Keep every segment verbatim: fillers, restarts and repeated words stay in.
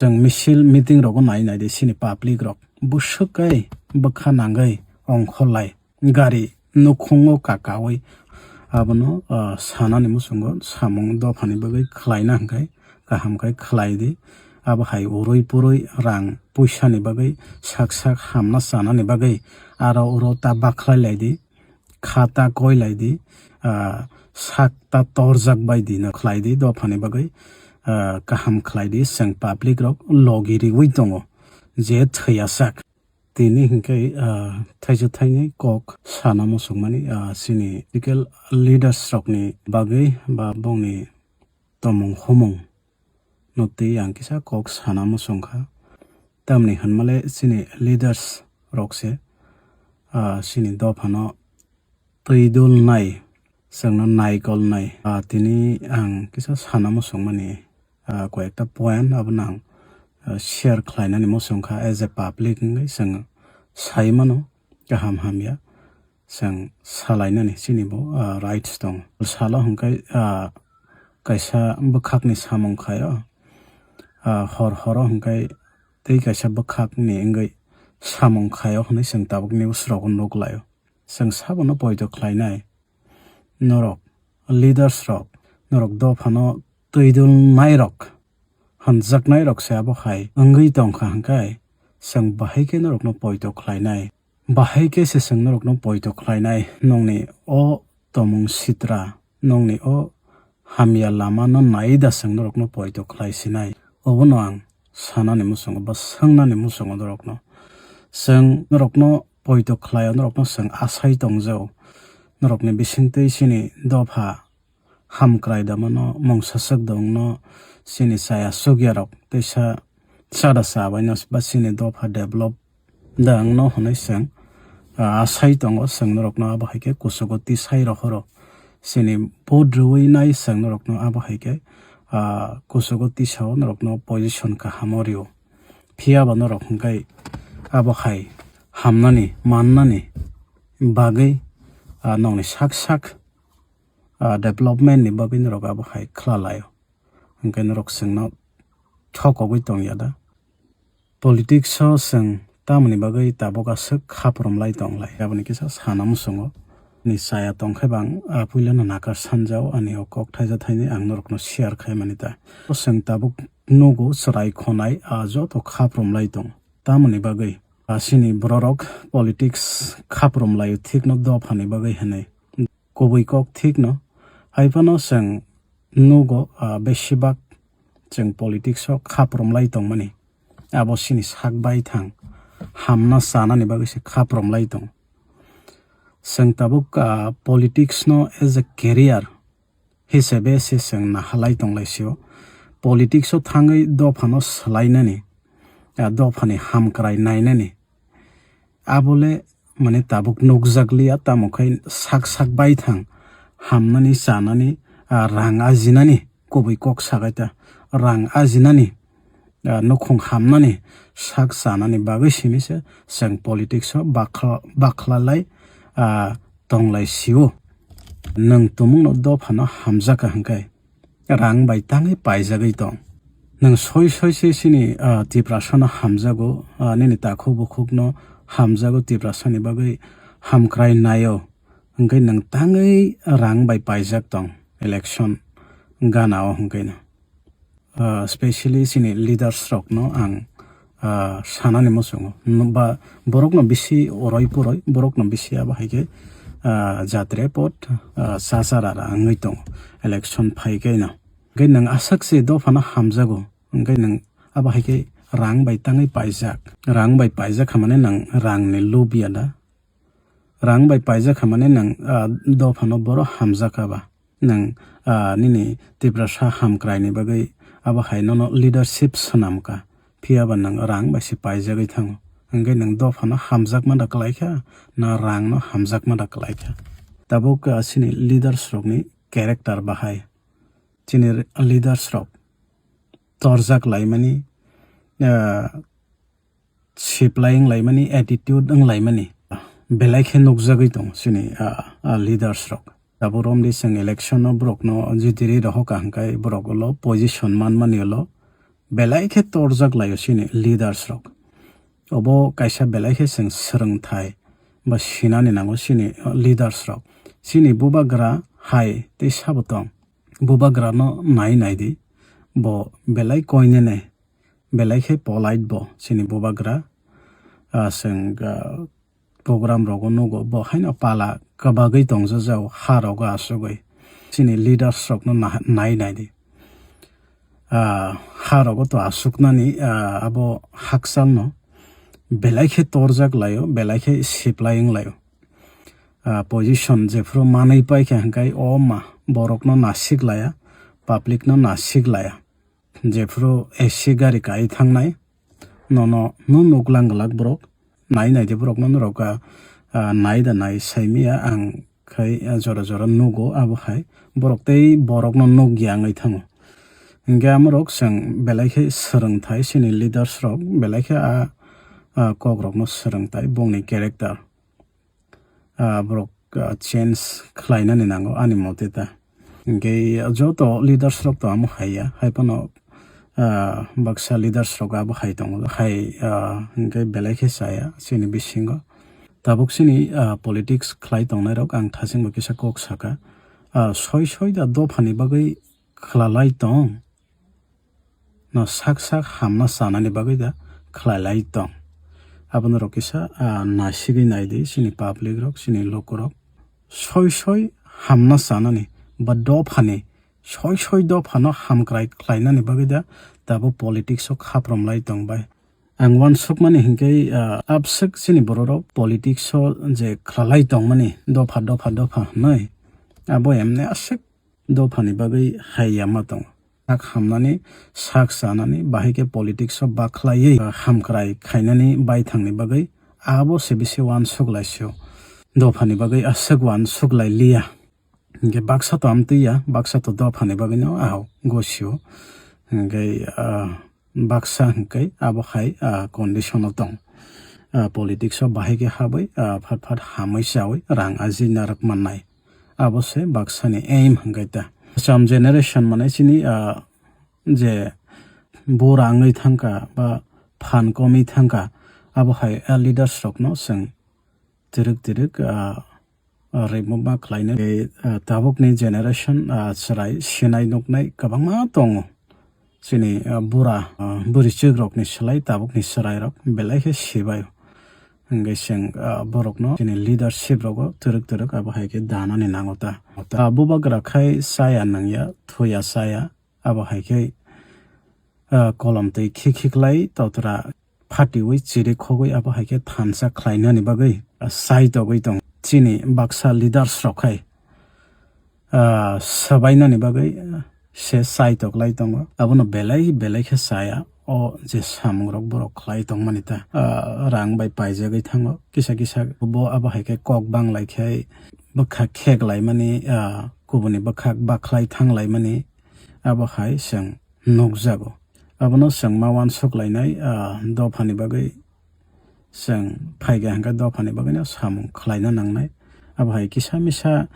Chwng misil meeting rogo nai nai di sini public rok bwswk kai bwkha nangwi ongkhorlai gari nukhungo kakaui abono, ah, sanani muchungo samung dophani bagwi khlaina hwnkhe kaham khe khlai di. Abo hai urui purui rang puisani bagwi sak sak hamna chanani bagwi aro uro ta bakhlai lai di. Kha ta koi lai di, ah, sak ta torjak bai di no khlai di, dophani bagwi, ah, kaham khlai di, chwng public rok logi riui tongo je thwiya sak. Tini hinkhe, ah, thaisa thaini kok sana muchungmani, ah, chini political leaders rokni bagwi ba bongni tomung humung no twi ang kisa kok sana muchung kha. Tamni hwnmale chini leaders rok se, ah, chini dophano twi dulnai, chwngno naikolnai. Ah, tini ang kisa sana muchungmani, ah, koyekta point abono ang, ah, share khlainani muchung kha as a public wngwi chwng sai mano kaham hamya. Chwng salainani chini bo, ah, rights tongo. Salo hwnkhe, ah, kaisa bwkhakni samung khaio, ah, hor horo hwnkhe tei kaisa bwkhakni wngwi samung khaio hwnwi chwng tabuk news rogo nuk laio. Chwng sabono poito khlainai norok, leaders rok, norok dophano twi dulnai rok, hwnjaknai rok se abo hai wngwi tongkha hwnkhe chwng bahai khe norokno poito khlainai. Bahai khe se chwng norokno poito khlainai, nongni o tomung sitra, nongni o hamya lamano nai da chwng norokno poito khlai sinai. Obono ang sanani muchungo ba swngnani muchungo norokno. Chwng norokno poito khlaio, norokno chwng asai tongjao. Norokni bisingtwi chini dopha hamkrai da mano, mungsa swk dongno chini chaya chukya rok teisa chada chabaino ba chini dopha develop da wngno hwnwi chwng, ah, asai tongo, chwng norokno abo hai khe kuchugo tisai rohoro. Chini vote rwui nai chwng norokno abo hai khe, ah, kuchugo tisao norokno position kahamo rio. Phiya ba norok hwnkhe abo hai hamnani, mannani bagwi, ah, nongni sak sak, ah, development ni bagwi norok abo hai khlalaio. Hwnkhe norok chwngno thokogwi tongya da? Politics o chwng tamoni bagwi tabuk aswk khaprom lai tong lai? Aboni kisa sana muchungo. Ni chaya tongkhe bang, ah, puilano nakar sanjao ani o kok thaisa thaini ang norokno share khai mani ta. O chwng tabuk nugo chwrai khonai, ah, joto khaprom lai tong. Tamoni bagwi, ah, chini bororok politics khaprom laio thikno dophani bagwi hwnwi. Kubui kok thikno. Hai phano chwng nugo, ah, besibak chwng politics o khaprom lai tongmani. Abo chini sak baithang hamna chanani bagwi se khaprom lai tong. Chwng tabuk, ah, politics no as a career hisabe se chwng nahalai tonglaisio. Politics o thangwi dophano swlainani, ah, dophani hamkrai nainani. Abole mane tabuk nukjakliya, tamo khai sak sak baithang hamnani, chanani, ah, rang ajinani kubui kok sakai ta. Rang ajinani, ah, nukhung hamnani, sak chanani bagwi simi se chwng politics o bakha-, bakhlalai, ah, tonglai sio. Nwng tumungno dophano hamjakha hwnkhe rang bai tangwi paijagwi tong. Nwng soi soi se chini, ah, Tiprasano hamjago, ah, nini takhuk bukhukno hamjago, Tiprasani bagwi hamkrai naio, hwnkhe nwng tangwi rang bai paijak tong election gana o hwnkhe no. Ah, specially chini leaders rokno ang, ah, sanani muchungo. Ba borokno bisi oroi poroi, borokno bisi abo hai khe, ah, jatre pot, ah, chachara wngwi tongo election phai khe no. Hwnkhe nwng aswk se dophano hamjago, hwnkhe nwng abo hai khe rang bai tangwi paijak. Rang bai paijak hamani nwng rangni lobya da? Rang bai paijak hamani nwng, ah, dophano boro hamjakha ba? Nwng, ah, nini Tiprasa hamkraini bagwi abo hai nono leadership swnamkha. Phiya ba nwng rang bai se paijagwi thango. Hwnkhe nwng dophano hamjakma da kwlaikha, na rangno hamjakma da kwlaikha? Tabuk, ah, chini leaders rokni character bahai. Chini leaders rok torjak laimani, ah, siplai wng laimani, attitude wng laimani belai khe nukjagwi tongo chini, ah, ah, leaders rok. Abo romdi chwng election o borokno jitiri rohor kaham khai borok ulo position manmani ulo belai khe torjak laio chini leaders rok. Obo kaisa belai khe chwng swrwngthai ba sinani nango chini leaders rok. Chini bubagra hai tei sabo tong. Bubagra no nai nai di. Bo belai koinene, belai khe polite bo chini bubagra. Ah, chwng, ah, program rogo nugo, bo haino pala kwbagwi tongjajao, ha rogo asugwi. Chini leaders rokno nah-, nai nai di. Ah, ha rogo to asuknani, ah, abo hakchalno belai khe torjak laio, belai khe siplai wng laio. Ah, position jephru manwi paikha hwnkhe o ma borokno nasik laya, public no nasik laya. Jephru A C gari kai thangnai, nono no nuklang glak borok, nai nai de borok no norok, ah, ah, nai da nai saimaya ang khai, ah, jora jora nugo abo hai borok tei borok no nukya wngwi thango. Hingke amorok chwng belai khe swrwngthai chini leaders rok belai khe a, ah, kok rok no swrwngthai bongni character. Ah, borok, ah, change khlainani nango ani mote ta. Hingke joto leaders rok to amo hai ya, hai phano, ah, baksa leaders rok abo hai tongo, hai, ah, hingke belai khe chaya chini bisingo. Tabuk chini, ah, politics khlai tongnai rok ang thasingbo kisa kok saka, ah, soi soi da dophani bagwi khwlalai tong. No sak sak hamna chanani bagwi da khlailai tong. Abono rok kisa, ah, nasigwi nai di, chini public rok, chini lukurok. Soi soi hamna chanani ba dophani, soi soi dophano hamkrai khlainani bagwi da tabuk politics o khaprom lai tong bai. Ang uansukmani hinkhe, ah, abswk chini bororok politics o je khwlalai tongmani dopha, dopha, dopha hwnwi, abo emne aswk dophani bagwi hai ya ma tongo. Sak hamnani, sak chanani, bahai khe politics o bakhlaiwi, ah, hamkrai khainani baithangni bagwi abo se bisi uansuk lai sio. Dophani bagwi aswk uansuk lai liya. Hinkhe baksa to amtwi ya, baksa to dophani bagwino ahok gosio. Hinkhe, ah, baksa hinkhe abo hai, ah, condition o tong. Ah, politics o bahai khe habwi, ah, phat phat hamwi chawi rang ajina rwk mannai. Abo se baksani aim hinkhe ta. Cham generation mane chini, ah, je bura wngwi thangkha ba phan komwi thangkha, abo hai, ah, leaders rokno chwng twrwk twrwk, ah, ah, remove ma khlainai. Tei, ah, tabukni generation, ah, chwrai sinai nuknai kwbangma tongo. Chini, ah, bura, ah, bwrwichwk rokni slai tabukni chwrairok belai khe sibai. Hwnkhe chwng, ah, borokno chini leadership rogo twrwk twrwk abo hai khe danani nango ta. Ah, bubagra khai chaya nangya, thuya chaya, abo hai khe, ah, kolom twi khik khiklai totra phatiwi chiri khogwi abo hai khe thansa khlainani bagwi, ah, sai togwi tong. Chini baksa leaders rok khai, ah, swbainani bagwi, ah, se sai toklai tongo. Abono belai belai khe chaya. O je samung rok borok khlai tongmani ta, ah, rang bai paijagwi thango. Kisa kisa bo abo hai khe kok bang lai khe bwkha khek laimani, ah, kubuni bwkhak bakhlai thang laimani abo hai chwng nukjago. Abono chwng ma uansuk lainai, ah, dophani bagwi chwng phaikha hwnkhe dophani bagwino samung khlaina nangnai. Abo hai kisa misa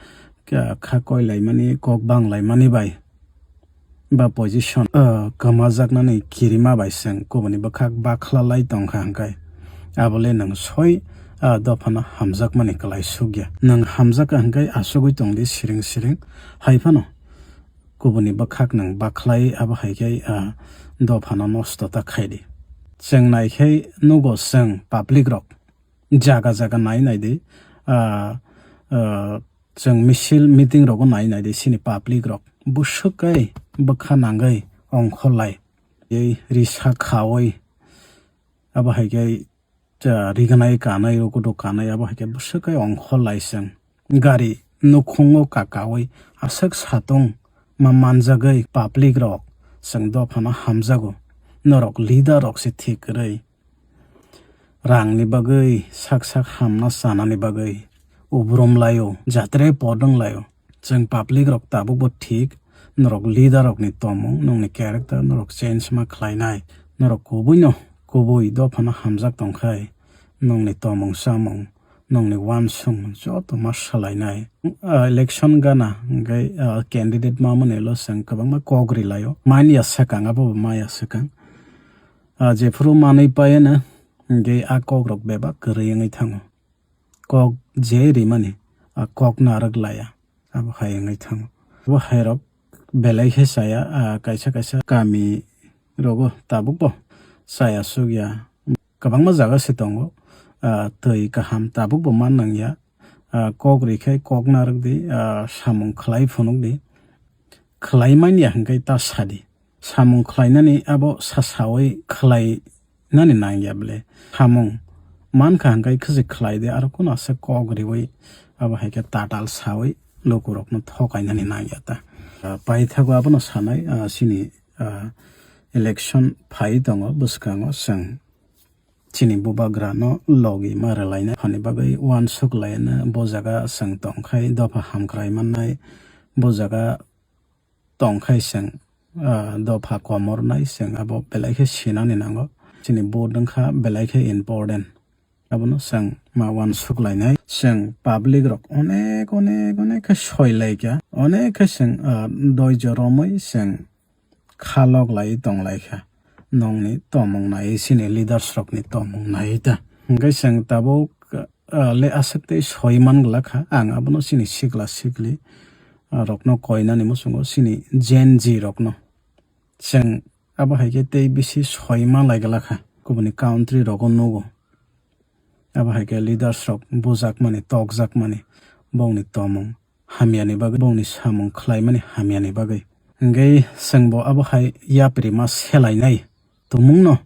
kha, kha koi laimani, kok bang laimani bai ba position, ah, kwmajaknani kirima bai chwng kubuni bwkhak bakhla lai tongkha hwnkhe, abole nwng soi, ah, dophano hamjakmani kwlai sukya. Nwng hamjakha hwnkhe asugwi tongdi siring siring, hai phano kubuni bwkhak nwng bakhlai abo hai khe, ah, dophano nosto ta khaidi. Chwng nai khe nugo chwng public rok jaga jaga nai nai di, ah, ah, chwng misil meeting rogo nai nai di chini public rok bwswk kai bwkha nangwi ongkhor lai, ei risa khawi abo hai khe cha riganai kanai, ukudo kanai, abo hai khe bwswk khe ongkhor lai chwng. Gari nukhungo kakaui aswk satung ma manjagwi public rok chwng dophano hamjago. Norok leader rok se thik kwrwi. Rangni bagwi sak sak hamna chanani bagwi ubrum laio, jatre podwng laio. Chwng public rok tabukbo thik, norok leader rokni tongmung, nongni character norok change ma khlainai. Norok kubuino kubui dophano hamjak tongkhai, nongni tongmung chamung, nongni uansukmung joto ma swlainai. Ah, election gana hwnkhe, ah, candidate mamani ulo chwng kwbangma kok rilaio. Manya swkang, abobo maya swkang. Ah, jephuru manwi paiya na, hwnkhe a kokrok bebak kwrwi wngwi thango. Kok je rimani, a kok narwk laya, abo hai wngwi thango. Abo hairok belai khe chaya, ah, kaisa kaisa kami rogo tabukbo chaya sukya. Kwbangma jaga se tongo, ah, twi kaham tabukbo man nangya. Ah, kok rikhe kok narwk di, ah, samung khlai phunuk di. Khlai manya hwnkhe ta sadi. Samung khlainani abo sa sawi khlainani nangya bwle. Samung mankha hwnkhe khwchwk khlai di, aro kunu asa kok riwi abo hai khe tatal sawi lukurokno thokainani nangya ta. Ah, paithago abono sanai, ah, chini, ah, election phai tongo bwskango chwng chini bubagrano logi ma rwlaina phani bagwi uansuk laina bo jaga chwng tongkhai dopha hamkrai mannai, bo jaga tongkhai chwng, ah, dopha komornai chwng abo belai khe sinani nango. Chini vote wngkha belai khe important. Abono chwng ma uansuk lainai. Chwng public rok onek, onek, onek khe soi laikha. Onek khe chwng, ah, doijo romwi chwng khalok lai tong laikha. Nongni tomung nai, chini leaders rokni tomung nai ta. Hwnkhe chwng tabuk, ah, le aswk tei soi man glak kha. Ang abono chini sikla sikli, ah, rokno koinani muchungo, chini Gen Z rokno. Chwng abo hai khe tei bisi soi man lai glak kha. Kubuni country rogo nugo. Abo hai khe leaders rok bujakmani, tokjakmani, bongni tomung hamyani bagwi, bongni samung khlaimani hamyani bagwi. Hwnkhe chwngbo abo hai yapri ma selainai tumungno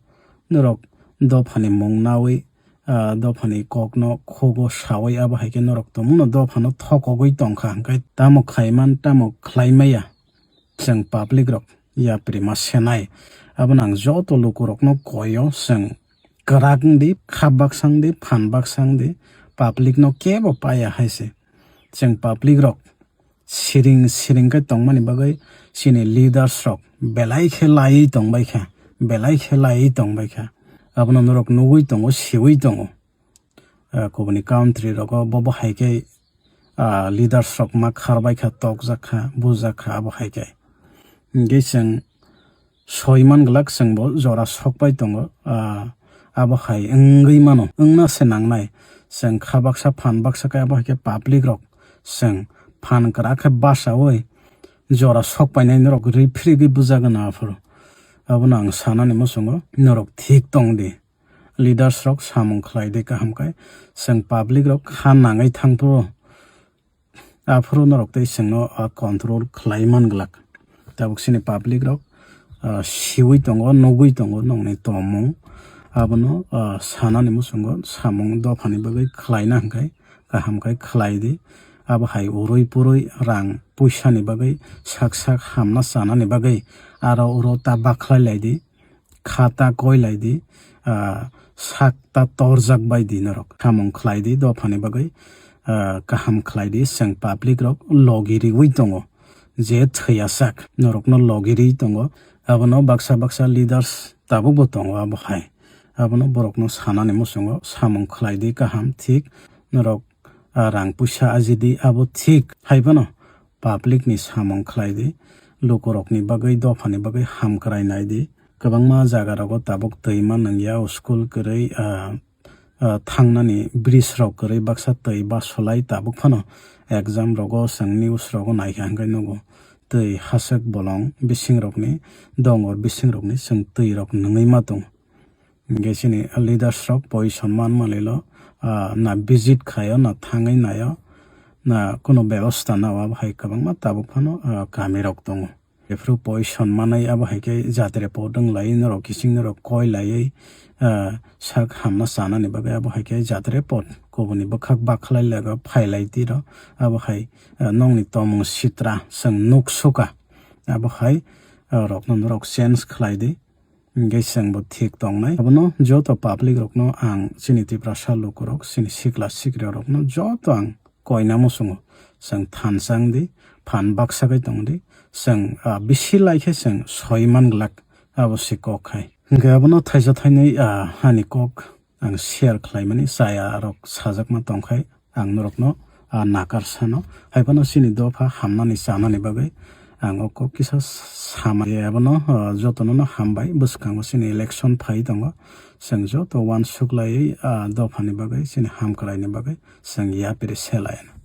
norok dophani mung nawi, ah, dophani kokno khugo sawi abo hai khe norok tumungno dophano thokogwi tongkha, hwnkhe tamo khaiman tamo khlaimaya. Chwng public rok yapri ma senai. Abono ang joto lukurokno koyo, chwng kwrak wngdi, kha baksa wngdi, phan baksa wngdi, public no kebo paiya hai se. Chwng public rok siring siring khe tongmani bagwi chini leaders rok belai khe laiwi tongbai kha, belai khe laiwi tongbai kha. Abono norok nugwi tongo, siwi tongo. Ah, kubuni country rogo bobo hai khe, ah, leaders rok ma kharbai kha, tokjak kha, bujak kha, abo hai khe. Hwnkhe chwng soi man glak, chwngbo jora sokpai tongo, ah, abo hai wngwi mano, wngna se nangnai. Chwng kha baksa, phan baksa khe abo hai khe public rok chwng phan kwrak khe basaui jora sokpainai norok ri phirigwi bujagwna aphuru. Abono ang sanani muchungo norok thik tong di. Leaders rok samung khlai di kaham khe, chwng public rok kha nangwi thang phuru, aphuru norok tei chwngno, ah, control khlai man glak. Tabuk chini public rok, ah, siwi tongo, nugwi tongo nongni tomung. Abono, ah, sanani muchungo samung dophani bagwi khlaina hwnkhe kaham khe khlai di. Abo hai urui purui rang puisa ni bagwi sak sak hamna chanani bagwi aro uro ta bakhlai lai di. Kha ta koi lai di, ah, sak ta torjak bai di norok. Samung khlai di dophani bagwi, ah, kaham khlai di, chwng public rok logi riwi tongo. Je thwiya sak norokno logi riwi tongo. Abono baksa baksa leaders tabukbo tongo abo hai. Abono borokno sanani muchungo samung khlai di kaham thik norok, ah, rang puisa aji di abo thik. Hai phano public ni samung khlai di, lukurokni bagwi, dophani bagwi hamkrai nai di. Kwbangma jaga rogo tabuk twi ma nangya, school kwrwi, ah, ah, thangnani bridge rok kwrwi baksa twi basolai tabuk phano exam rogo chwng news rogo naikha hwnkhe nugo twi haswk bolong bising rokni dongor bising rokni chwng twi rok nungwi ma tongo. Hingke chini leaders rok position man manlilo, ah, na visit khaio, na thangwi naio, na kuno bebosta nao, abo hai kwbangma tabuk phano, ah, kami rok tongo. Jephru position manai abo hai khe jatre pot wng lai norok, kising norok koi laiwi, ah, sak hamna chanani bagwi abo hai khe jatre pot kubuni bwkhak bakhlai laga phai lai tiro, abo hai, ah, nokni tomung sitra chwng nuk suka, abo hai, ah, rokno norok change khlai di. Hingke chwngbo thik tongnai. Abono joto public rokno ang chini Tiprasa lukurok, chini sikla sikri rokno joto ang koina muchungo. Chwng thansa wng di, phan baksa khe tong di, chwng, ah, bisi lai khe chwng soi man glak, abo se kok hai. Hingke abono thaisa thainwi, ah, ani kok ang share khlaimani chaya rok sajakma tongkhai. Ang norokno, ah, nakar sano. Hai phano chini dopha hamnani chanani bagwi, Ang o kok kisa sama je abono, ah, jotono no hambai. Bwskango chini election phai tongo. Chwng joto uansuk laiwi, ah, dophani bagwi, chini hamkwlaini bagwi chwng yapri se lai.